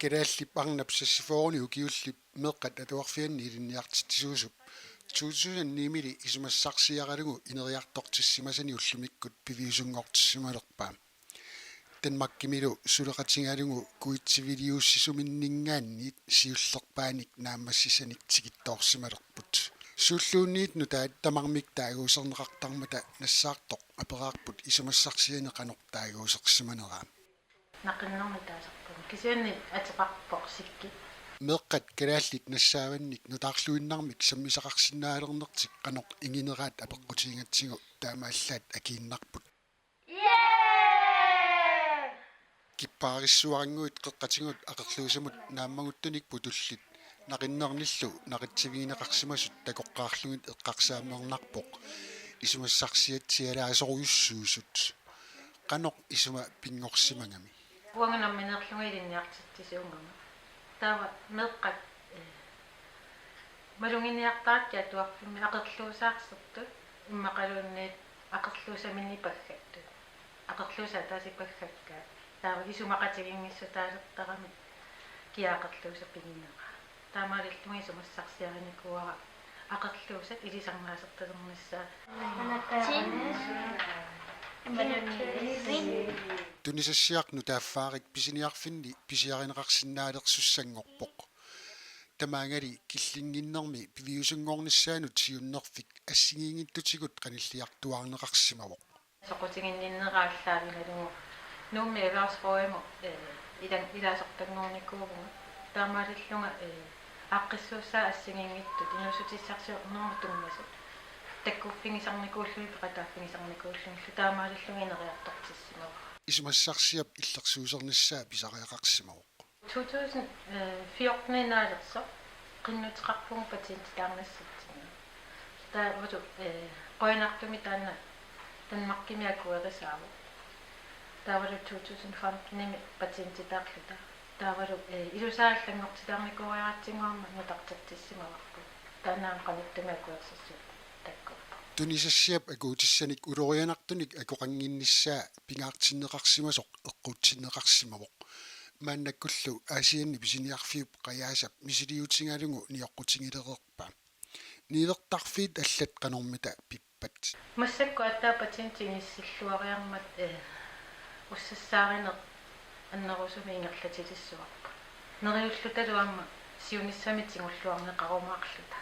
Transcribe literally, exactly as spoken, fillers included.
Kalaallip arnap seksogfyrrenik ukiullip meeqqat atuarfianni ilinniartitsisuusup to tusind ni-mili isumassarsiaralugu ineriartortissimasani ullumikkut piviusunngortissimalerpaa. Danmarkimilu suleqatigalugu kuitsiviliuussisuminninngaanniit siullerpaanik naammassisanik tikittoorsimalerput. Suulluunniit nutaat tamarmik taaguuserneqartarmata nassaartoq aperaarput isumassarsiani qanoq taaguusersimaneraa. Naqinnermi taasarpunga. Kisianni ateqarpoq Sikki. Meeqqat kalaallit nassaavannik nutaarluinnarmik sammisaqarsinnaalernertik qanoq ingineraat apeqqutigigatsigu taamaallaat akiinnarput. Kippaarissuarannguit qeqqatigut aqerluusamut naammaguttunik putullit naqinnernillu naqitsivigineqarsimasut takoqqaarlugit eqqarsaammeernarpoq isumassarsiatsialaasorujussuusut. Qanoq isuma pinngorsimagami? Uanga nammineerlunga ilinniartitsisuugama. Taava meeqqat, eh, maluginiartarakkit atuarfimmi aqerluusaarsertut immaqaluunniit aqerluusaminnik paggattut. Aqerluusat ataaseq paggakkaat. Taava isumaqatigiinngissutaalertarami kia aqerluusaq pigineraa. Taamaalillunga isumassarsiarinikuuara aqerluusat ilisarnaasertalernissaat. Tunisassiaq nutaaffaarik pisiniarfinni pisiarineqarsinnaalersussanngorpoq. Tamaangali killinnginnermi piviusunngornissaanut siunnerfik assigiinngitsutigut qanilliartuaarneqarsimavoq. Soqutiginninnera aallaavigalugu Nuummi erhvervsrådimut, eh, ilan-, ilaasortanngornikuuvunga. Taamaalillunga, eh, aaqqissuussaat assigiinngitsut inuussutissarsiornermut tunngasut takkuffigisarnikuullugit peqataaffigisarnikuullugillu taamaalillunga ineriartortissimavara. Isumassarsiap illersuusernissaa pisariaqarsimavoq. To tusind fjorten-inaalersoq qinnuteqarpugut patentitaarnissatsinni. Taavalu, eh, qujanartumik taanna Danmarkimi akuerisaavoq. Taavalu to tusind femten-imi patentitaarluta. Taavalu, eh, ilusaa allanngortitaarnikuuariaratsigu aamma nutartertissimavarput. Taanna aamma qanittumi akuersissuteqarpoq. Tunisassiap akuutissanik ulorianartunik akoqannginnissaa pingaartinneqarsimasoq eqquutsinneqarsimavoq. Maannakkullu Aasianni pisiniarfiup qajaasap misiliutigalugu nioqqutigilereerpaa. Niuertarfiit allat qanormita pippat? Massakkut aatsaat patenti inissilluariarmat, eh, ussassaarineq annerusumik ingerlatilissavarput. Neriullutalu aamma siunissami tigulluarneqarumaarluta.